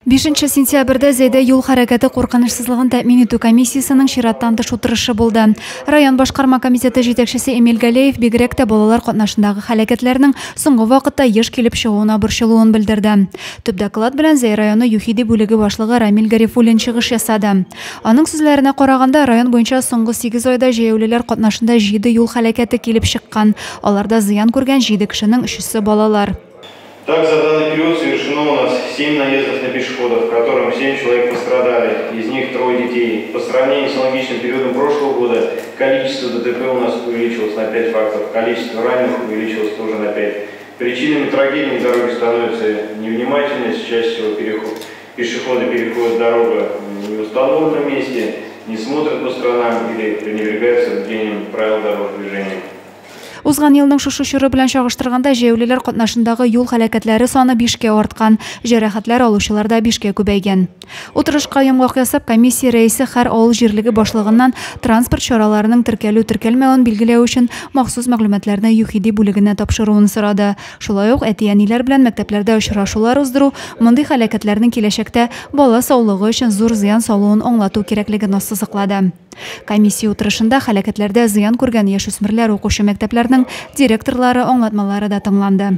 Бишенче сентябрьдә Зәйдә юл хәрәкәте куркынычсызлыгын тәэмин итү комиссиясенең чираттан тыш утырышы булды. Район башкарма комитеты җитәкчесе Эмиль Галәев бигрәк тә балалар катнашындагы һәлакәтләрнең соңгы вакытта еш килеп чыгуына борчылуын белдерде. Төп доклад белән Зәй районы ЮХИДИ бүлеге башлыгы Рамил Гарифуллин чыгыш ясады. Аның сүзләренә караганда, район буенча соңгы сигез айда җәяүлеләр катнашында җиде юл һәлакәте килеп чыккан. Аларда зыян күргән җиде кешенең өчесе балалар. Так, за данный период совершено у нас 7 наездов на пешеходов, в котором 7 человек пострадали, из них трое детей. По сравнению с аналогичным периодом прошлого года, количество ДТП у нас увеличилось на 5 фактов, количество раненых увеличилось тоже на 5. Причинами трагедии на дороге становится невнимательность, чаще всего переход, пешеходы переходят дорогу в неустановленном месте, не смотрят по сторонам или пренебрегают соблюдением правил дорожного движения. Узган елның шушы чоры белән чагыштырганда җәяүлеләр катнашындагы юл һәлакәтләре саны бишкә арткан, җәрәхәтләр алучылар да бишкә күбәйгән. Утырышка йомгак ясап, комиссия рәисе һәр авыл җирлеге башлыгыннан транспорт чараларының теркәлү-теркәлмәвен билгеләү өчен махсус мәгълүматларны ЮХИДИ бүлегенә тапшыруын сорады. Шулай ук әти-әниләр белән мәктәпләрдә очрашулар уздыру, мондый һәлакәтләрнең киләчәктә бала саулыгы өчен зур зыян салуын аңлату кирәклеген ассызыклады. Комиссия утырышында һәлакәтләрдә зыян күргән яшүсмерләр укучы мәктәпләрнең директорлары аңлатмалары да тыңланды.